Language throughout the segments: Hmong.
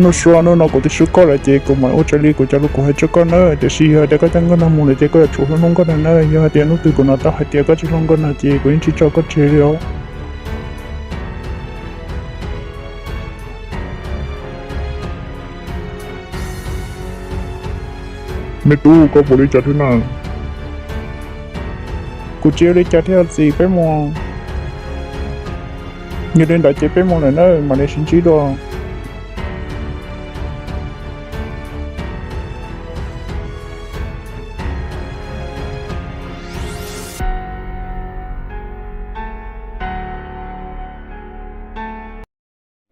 Nuj Sua, hnub no kuv twb swb koj lawm ces kuv mam ua raws li kuv cov lus kuv hais rau koj nawb, tiam sis yog hais tias koj coj Nkauj Nag mus lawm ces koj yuav tsum hlub hlub Nkauj Nag nawb. Yog hais tias hnub twg kuv hnov tau hais tias koj tsis hlub Nkauj Nag ces kuv yeej tsis tso koj tseg li os. Me tub, koj puas li cas thiab na? Kuv tsis ua li cas thiab txiv, peb mus. Yog li ntawd ces peb mus lawm nawb, mam li sib ntsib dua.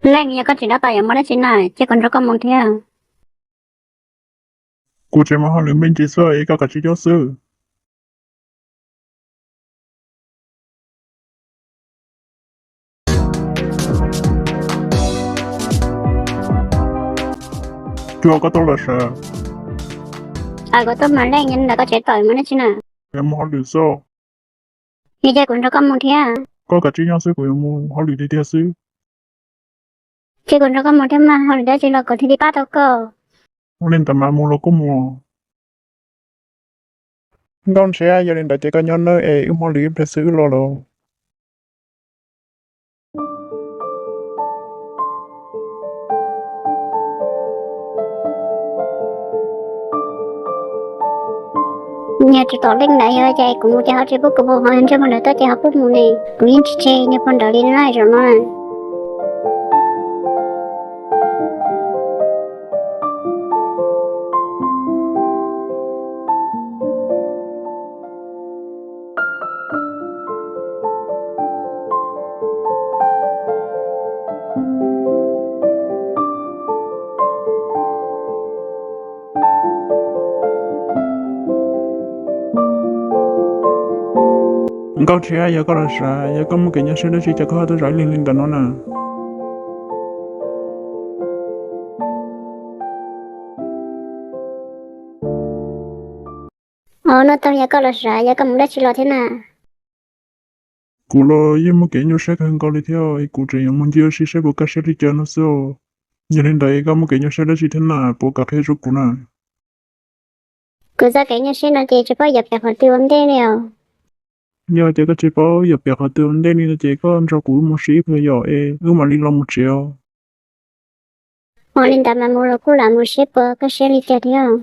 Leej, yog koj tseem tab tom yuav muaj dab tsi na, cia kuv nrog koj mus thiab. Kuv tseem muaj hauj lwm me ntsis xwb es koj kav tsij nyob xwb. Cuag koj tuaj lawm sav? Kuv tuaj mas Leej, yog li ntawd koj tseem tab tom yuav muaj dab tsi na? Yuav mus hauj lwm xwb. Yog cia kuv nrog koj mus thiab. Koj kav tsij nyob xwb, kuv yuav mus hauj lwm tiag tiag xwb. Cia kuv nrog koj mus thiab mas, hauj lwm dab tsi los kuv thiaj li pab tau koj. Ua li ntawd mas mus los kuj mus. Nkauj Ntshiab, yog li ntawd ces koj nyob nawb es wb mus hauj lwm ib pliag xwb wb los lawm. Yog tsis pom Leej lawm, yog cas kuv mus ces ho tsis pub kuv mus, ho yog ntsej muag lawv tuaj ces ho pub mus ne? Kuv yeej tsis tseg niag pog nrad li na zaum no. Nkauj Ntshiab, yog koj los sav, yog koj muaj kev nyuaj siab dab tsi cas koj ho tuaj zaum ib leeg li ntawm no na? Nuj Toog, yog koj los sav, yog koj mus dab tsi los thiab na? Kuv los yeej muaj kev nyuaj siab kawg nkaus li thiab, kuv tseem yuav mus ncig ua si saib puas kaj siab li cas no xwb. Yog li ntawd koj muaj kev nyuaj siab dab tsi thiab na, puas kam qhia rau kuv na? Kuv txoj kev nyuaj siab no ces tsis paub yuav piav qhov twg ua ntej li os. Yog tias koj tsis paub yuav piav qhov twg ua ntej li no ces koj nrog kuv wb mus ua si ib pliag yom es wb mam li los mus tsev os. Ua li ntawd mas mus los kuj lam mus seb puas kaj siab li cas thiab.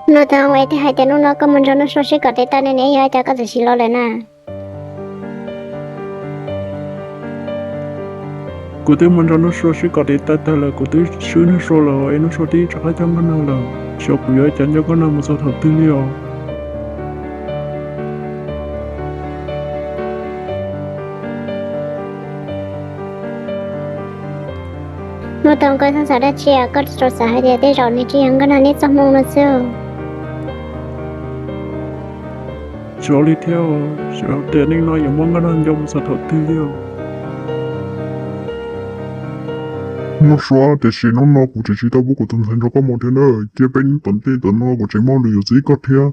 Nuj Toog, ua cas hais tias hnub no koj mus nrog Nuj Sua sib kom tes taw ne, ne yog cas koj txawm sim los lawm na? Kuv twb mus nrog Nuj Sua sib kom tes taw tag lawm, kuv twb swb Nuj Sua lawm es Nuj Sua twb rov qab coj Nkauj Nag lawm, xyov kuv yuav ua cas nco Nkauj Nag mus txog thaum twg li os. Nuj Toog, koj xav xav dab tsi, koj tsuas xav hais tias tej zaum nws tsis yog Nkauj Nag neb txoj hmoo no xwb. Tsis ua li thiab, xyov tias neej no yuav muab Nkauj Nag nco mus txog thaum twg li os. Nuj Sua, tiam sis hnub no kuv tseem tsis tau pub kuv tus ntxhais nrog koj mus thiab na, cia peb hnub tom ntej tom no kuv tseem muaj hauj lwm yuav txib koj thiab.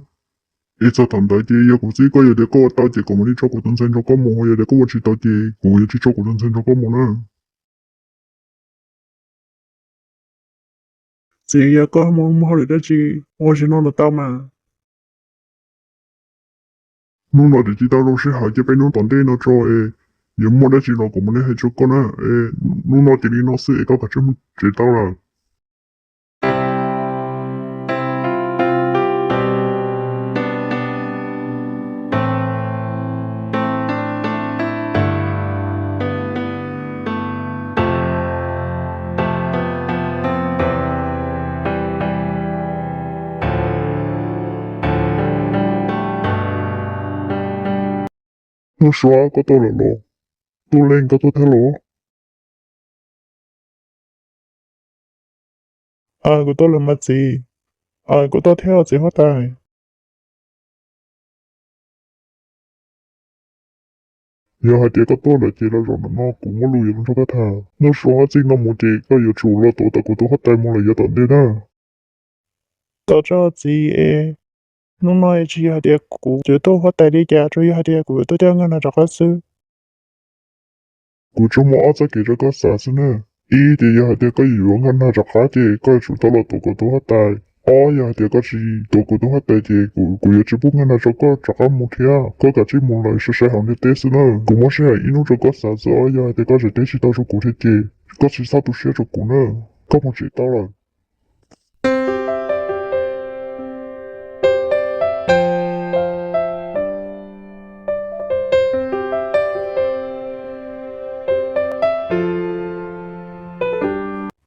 Es txog thaum ntawd ces yog kuv txib koj, yog tias koj ua tau ces kuv mam li tso kuv tus ntxhais nrog koj mus, yog tias koj ua tsis tau ces kuv yuav tsis tso kuv tus ntxhais nrog koj mus na. Txiv, yog koj muaj hauj lwm dab tsi ua zaum no los tau mas. Hnub no tseem tsis tau zoo sij hawm, cia peb hnub tom ntej no tso es yuav muaj dab tsi los kuv mam li hais rau koj na. Hnub no ces li no xwb es koj kav tsij mus tsev tau lawm. Nuj Sua, koj tuaj lawm los? Tub Leej, koj tuaj thiab los? Kuv tuaj lawm mas txiv. Kuv tuaj thiab txiv huab tais. Yog hais tias koj tuaj lawm ces los zaum ntawm no kuv muaj lus yuav nrog koj tham. Nuj Sua, txij no mus ces koj yuav tsum los tuav tom kuv tus huab tais mus lawm yav tom ntej na. Tos tso txiv es, hnub no tsis yog hais tias kuv yuav tuaj huab tais li cas, tsuas yog hais tias kuv yuav tuaj coj Nkauj Nag rov qab xwb. Kuv tsuas muaj ob txoj kev rau koj xav xwb na. Ib ces yog hais tias koj yuav Nkauj Nag rov qab ces koj yuav tsum tau los tuav kuv tus huab tais. Ob yog hais tias koj tsis tuav kuv tus huab tais ces kuv yuav tsis pub Nkauj Nag rau koj rov qab mus thiab. Koj kav tsij mus lawm, sai sai hauv ntiaj teb xwb na. Kuv muab sij hawm ib hnub rau koj xav xwb os, yog hais tias koj tseem teb tsis tau rau kuv thiab ces koj tsis txhob tu siab rau kuv na. Koj mus tsev tau lawm.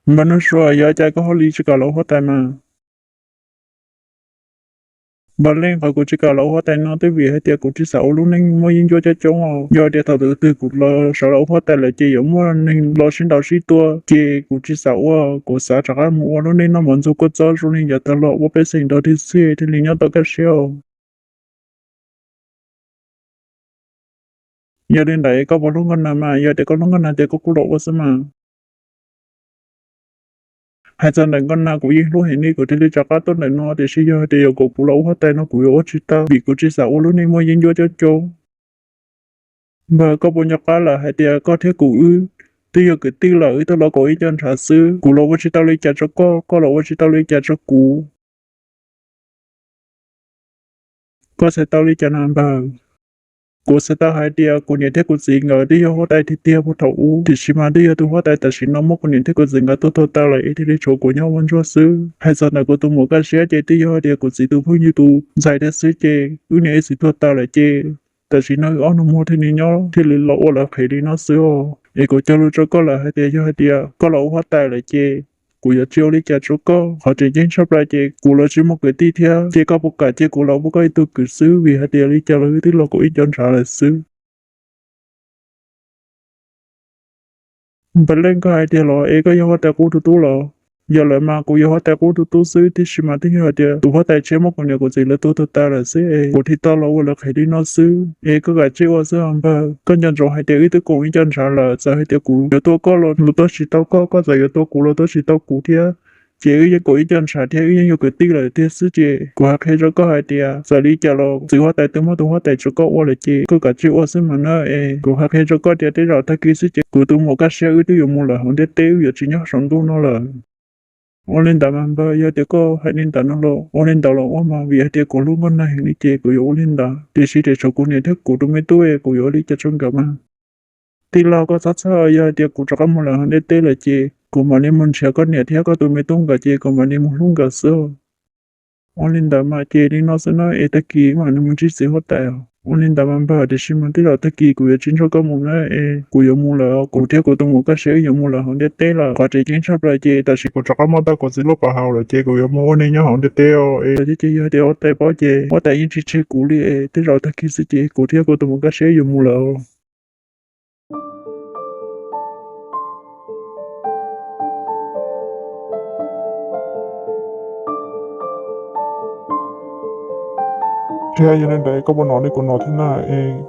Npawg Nuj Sua, yog cas koj ho li tsis kam los ua huab tais mas? Npawg Leej, qhov kuv tsis kam los ua huab tais no twb vim hais tias kuv tsis xav ua lub neej muaj yeeb ncuab coob coob os. Yog tias thaum twg kuv los sawv los ua huab tais lawm ces yuav muaj neeg los sib ntaus sib tua, ces kuv tsis xav ua. Kuv xav rov qab mus ua lub neej noj mov ntxuag kua txob zoo li yav tag los ua pej xeem nrog dig xwb thiaj li nyob tau kaj siab. Yog li ntawd koj puas hlub Nkauj Nag mas? Yog tias koj hlub Nkauj Nag ces koj kuj los ua xwb mas. Hais txog ntawm Nkauj Nag kuv yeej hlub heev li, kuv thiaj li rov qab tuaj ntawm no, tiam sis yog hais tias yuav kom kuv los ua huab tais no kuv yuav ua tsis tau, vim kuv tsis xav ua lub neej muaj yeeb ncuab coob coob. Npawg, koj puas nco qab lawm hais tias koj thiab kuv wb twb yog kwv tij lawm, wb twb los koom ib co ntshav xwb. Kuv los ua tsis tau li cas rau koj, koj los ua tsis tau li cas rau kuv. Koj xav tau li cas na npawg? Kuv xav tau hais tias kuv niam thiab kuv txiv nkawd twb yog huab tais tiag tiag puag thaum ub, tiam sis mas twb yog tus huab tais tam sim no muab kuv niam thiab kuv txiv nkawd tua tuag tag lawm es thiaj li tshuav kuv nyob ua ntsuag xwb. Hais txog ntawm kuv tus muam Kaj Siab ces twb yog hais tias kuv txiv tus phooj ywg tus ntxhais thiab xwb ces wb niam wb txiv tuag tas lawm ces tam sim no wb ob nus muag thiaj li nyob thiaj li los ua lawv qhev li no xwb os. Es kuv cog lus rau koj lawm hais tias yog hais tias koj los ua huab tais lawm ces kuv yuav tsis ua li cas rau koj. Qhov tseem ceeb tshaj plaws ces kuv los tsis muaj kwv tij thiab, ces koj puas kam cia kuv los ua koj ib tug kwv xwb, vim hais tias li cas los wb twb los koom ib co ntshav lawm xwb. Npawg Leej, koj hais tias los es koj yog huab tais qub tus tub los? Yog lawm mas kuv yog huab tais qub tus tub xwb, tiam sis mas twb yog hais tias tus huab tais tshiab muab kuv niam kuv txiv lawv tua tuag tas lawm xwb es kuv thiaj tau los ua lawv qhev li no xwb. Es koj kav tsij ua xwb os npawg. Koj nco ntsoov hais tias wb twb koom ib co ntshav lawm, txawm hais tias kuv yuav tua koj los los tuaj tsis tau koj, koj txawm yuav tua kuv los tuaj tsis tau kuv thiab. Ces wb yeej koom ib co ntshav thiab wb yeej yog kwv tij lawm tiag xwb. Ces kuv hais qhia rau koj hais tias txawm li cas los txiv huab tais twb muab tus huab tais rau koj ua lawm ces koj kav tsij ua xwb mas na. Es kuv hais qhia rau koj tias tej zaum tag kis xwb ces kuv tus muam Kaj Siab wb twb yuav mus lawm hauv ntiaj teb, wb yuav tsis nyob saum ntuj no lawm. Ua li ntawd mas npawg, yog tias koj hais li ntawd no los ua li ntawd los ua mas, vim hais tias kuv hlub Nkauj Nag heev li ces kuv yuav ua li ntawd. Tiam sis tshuav kuv niam thiab kuv tus me tub, kuv yuav ua li cas rau nkawd mas? Tij laug, koj txhob txhawj, yog hais tias kuv rov qab mus lawm hauv ntiaj teb lawm ces kuv mam li mus nrhiav koj niam thiab koj tus me tub nkawd ces kuv mam li mus hlub nkawd xwb. Ua li ntawd mas ces li no xwb na, es tag kis mam li mus ntsib txiv huab tais. Ua li ntawd mas npawg, tiam sis mas tej zaum tag kis kuv yuav tsis nrog koj mus na, es kuv yuav mus lawm, kuv thiab kuv tus muam Kaj Siab wb yuav mus lawm hauv ntiaj teb lawm. Qhov tseem ceeb tshaj plaws ces tam sim kuv rov qab muaj tau kuv txiv lub pam hauv lawm ces kuv yuav mus ua neej nyob hauv ntiaj teb os. Es ces yog tias huab tais paub ces huab tais yeej tsis tseg kuv li es tej zaum tag kis xwb ces kuv thiab kuv tus muam Kaj Siab yuav mus lawm. Thiab yog li ntawd koj puas hnov li kuv hnov thiab na es?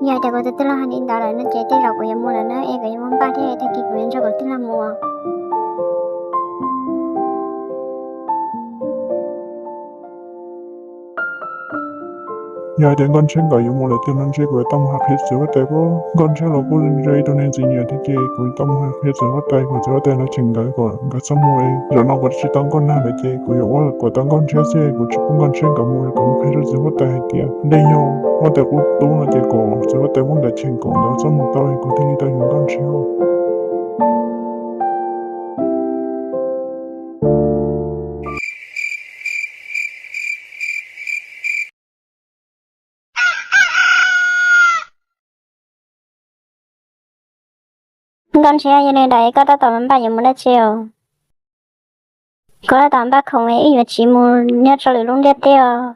Yog tias kuv tus tij laug hais li ntawd lawm no ces tej zaum kuv yuav mus lawm na, es kuv yuav mus npaj thiab, tag kis kuv yuav nrog kuv tij laug mus. Yog hais tias Nkauj Ntshiab nkawd yuav mus lawm tiag no ntshe kuv yuav tau mus hais qhia txiv huab tais, Nkauj Ntshiab los kuj yog ib tug neeg txiv nyiam thiab ces kuv yuav tau mus hais qhia txiv huab tais kom txiv huab tais los cheem nkawd kom nkawd txhob mus. Zaum no kuv twb tsis tau Nkauj Nag lawm ces kuv yuav ua kom tau Nkauj Ntshiab xwb, kuv tsis pub Nkauj Ntshiab nkawd mus, kuv mus qhia rau txiv huab tais hais tias Leej yog huab tais qub tub no ces kom txiv huab tais muab nkawd cheem kom nkawd txhob mus tau, kuv thiaj li tau yuav Nkauj Ntshiab. Nkauj Ntshiab, yog li ntawd koj tab tom npaj yuav mus dab tsi os? Kuv tab tom npaj khoom es wb yuav tsiv mus nyob rau lwm lub ntiaj teb os.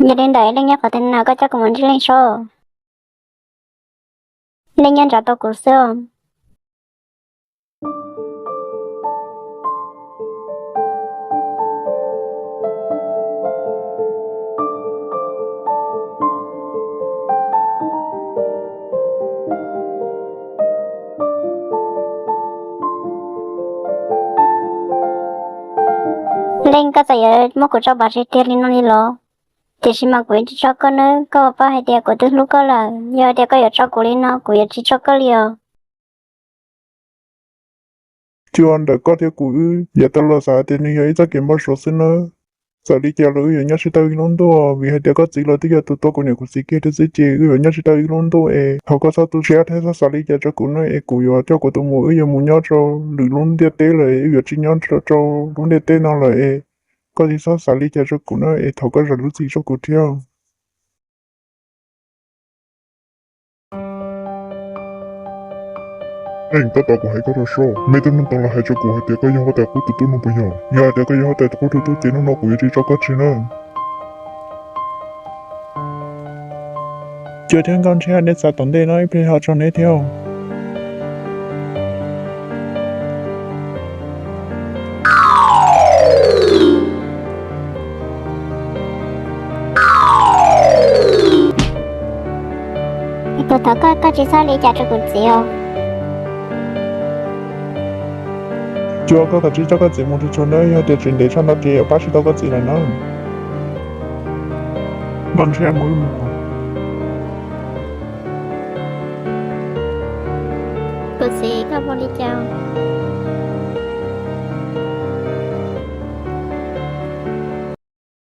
Yog li ntawd Leej nyob qhov twg na, koj coj kuv mus ntsib Leej saib. Leej nyob nrad tau kuv xwb os. Txawm yuav muab kuv tso pov tseg tiag li no li los, tiam sis mas kuv yuav tsis tso koj nawb. Koj puas paub hais tias kuv twb hlub koj lawm, yog hais tias koj yuav tso kuv li no kuv yuav tsis tso koj li os. Cua, ntawm koj thiab kuv wb yav tas los xav tias nws yog ib txoj kev npau suav xwb nawb. Txawm li cas los wb yuav nyob sib tau ib lub ntuj, vim hais tias koj txiv los twb yog tus tua kuv niam kuv txiv kiag thiab xwb ces wb yuav nyob sib tau ib lub ntuj es thov koj txhob tu siab thiab txhob xav li cas rau kuv nawb es kuv yuav coj kuv tus muam wb yuav mus nyob rau lwm lub ntiaj teb lawm es wb yuav tsis nyob rau lub ntiaj teb no lawm es koj tsis txhob xav li cas rau kuv nawb es thov koj zam lub txim rau kuv thiab. Leej, tab tom kuv hais koj rau soj, me tub hnub tau los hais rau kuv hais tias koj yog huab tais qub tus tub no puas yog? Yog hais tias koj yog huab tais qub tus tub ces hnub no kuv yuav tsis tso koj tseg na. Cua thiab Nkauj Ntshiab, neb txav tom ntej no ib pliag ho tso neb thiab. Kuv thov koj, koj tsis txhob li cas rau kuv txiv os. Cua, koj kav tsij coj koj txiv mus tsuag tsuag nawb, yog tias tseem ntev tshaj no ces yuav pab tsis tau koj txiv lawm na. Nkauj Ntshiab, mus wb mus. Kuv txiv, koj mus li cas?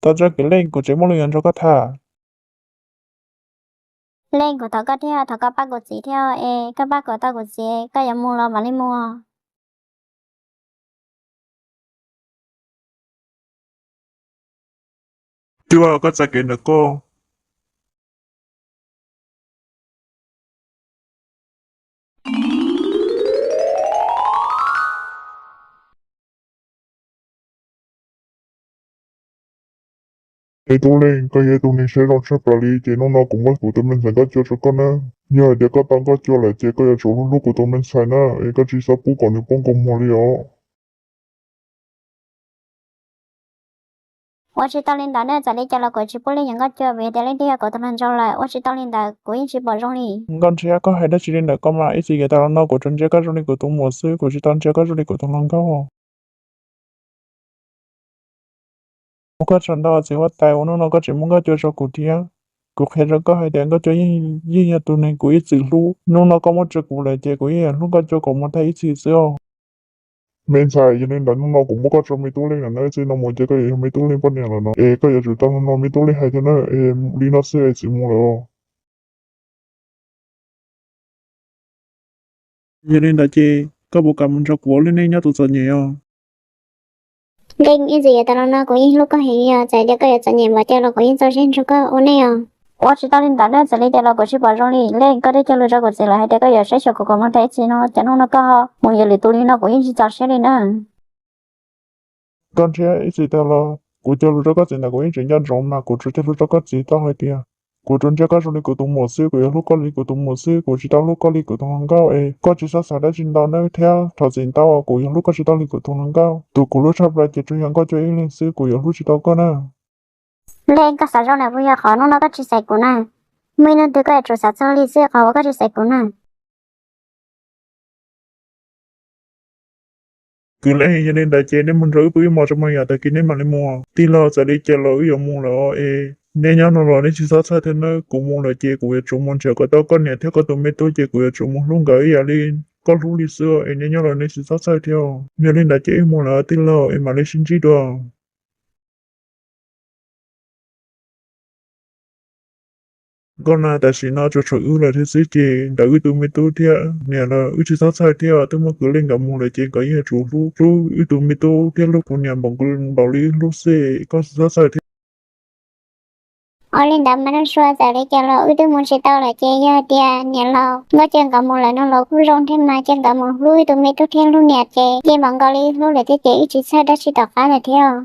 Tos tso kwv Leej, kuv tseem muaj lus yuav nrog koj tham. Leej, kuv thov koj thiab, thov koj pab kuv txiv thiab es koj pab kom tau kuv txiv, koj yuav mus los mam li mus. Cua, koj txav kev ntawm koj. Me tub Leej, koj yog ib tug neeg siab zoo tshaj plaws li ces hnub no kuv muab kuv tus me ntxhais Nkauj Cua rau koj nawb. Yog hais tias koj tau Nkauj Cua lawm ces koj yuav tsum hlub hlub kuv tus me ntxhais na, es koj tsis txhob pub kom nws poob kua muag li os. Ua tsis tau li ntawd na, txawm li cas los kuv tsis pub Leej yuav Nkauj Cua vim tias Leej twb yog kuv tus hluas nraug lawm, ua tsis tau li ntawd kuv yeej tsis pom zoo li. Nkauj Ntshiab, koj hais dab tsi li ntawd? Koj mas ib txwm yav tas los no kuv tsuas ntsia koj zoo li kuv tus muam xwb, kuv tsis tau ntsia koj zoo li kuv tus hluas nkauj. Ua koj tsaug ntau txiv huab tais uas hnub no koj tseem muab Nkauj Cua rau kuv thiab. Kuv qhia rau koj hais tias Nkauj Cua yeej yog tus neeg kuv ib txwm hlub, hnub no koj muab rau kuv lawm ces kuv yeej yuav hlub Nkauj Cua kom mus tag ib txhis xwb os. Me ntxhais, yog li ntawd hnub no kuv muab koj rau me tub Leej lawm na, txij no mus ces koj yuav yog me tub Leej poj niam lawm no, es koj yuav tsum tau mloog me tub Leej hais thiab na, es li no xwb es txiv mus lawm os. Yog li ntawd ces koj puas kam mus nrog kuv ua lub neej nyob tus txom nyem os? Leej, ib txwm yav tas los no kuv yeej hlub koj heev li os, txawm tias koj yuav txom nyem npaum cas los kuv yeej txaus siab nrog koj ua neej os. Ua tsis tau li ntawd na, txawm li cas los kuv tsis pom zoo li. Leej, koj twb cog lus rau kuv txiv lawm hais tias koj yuav saib xyuas kuv kom mus tag ib txhis no, cas hnub no koj mus yuav lwm tus li no kuv yeej tsis txaus siab li na. Nkauj Ntshiab, ib txwm tas los kuv cog lus rau koj txiv ntawd kuv yeej tseem nco ntsoov mas kuv tsuas cog lus rau koj txiv tau hais tias kuv tsuas ntsia koj zoo li kuv tus muam xwb, kuv yuav hlub koj li kuv tus muam xwb, kuv tsis tau hlub koj li kuv tus hluas nkauj es koj tsis txhob xav dab tsi ntau nawb thiab thov txim ntau, kuv yuav hlub koj tsis tau li kuv tus hluas nkauj. Tus kuv hlub tshaj plaws ces tsuas yog Nkauj Cua ib leeg xwb, kuv yuav hlub tsis tau koj na. Leej, koj xav zoo na, puas yog qhov hnub no koj tsis xaiv kuv na? Muaj ib hnub twg koj yuav tsum xav txog li xwb qhov uas koj tsis xaiv kuv na. Kwv Leej, yog li ntawd ces nej mus nrog wb pw ib hmos tso, hmo yav tag kis nej mam li mus. Tij laug, txawm li cas los wb yuav mus lawm os es neb nyob no los neb tsis txhob txhawj thiab nawb, kuv mus lawm ces kuv yuav tsum mus nrhiav kom tau koj niam thiab koj tus me tub ces kuv yuav tsum mus hlub nkawd ib yam li koj hlub li xwb es neb nyob los neb tsis txhob txhawj thiab. Yog li ntawd ces wb mus lawm tij laug es mam li sib ntsib dua. Nkauj Nag, tam sim no tsuas tshuav wb lawm thiab xwb ces ntawm wb tus me tub thiab niam los wb tsis txhob txhawj thiab, twb muab Kwv Leej nkawd mus lawm ces nkawd yeej yuav tsum hlub hlub wb tus me tub thiab hlub kuv niam npaum nkaus li wb hlub xwb, koj tsis txhob txhawj thiab. Ua li ntawd mas Nuj Sua, txawm li cas los wb twb mus tsis tau lawm ces yog tias niam laus Nkauj Cua nkawd mus lawm no los kuj zoo thiab mas, cia nkawd mus hlub wb tus me tub thiab hlub niam ces yeej npaum nkaus li wb hlub lawm thiab ces wb tsis txhawj dab tsi tom qab lawm thiab.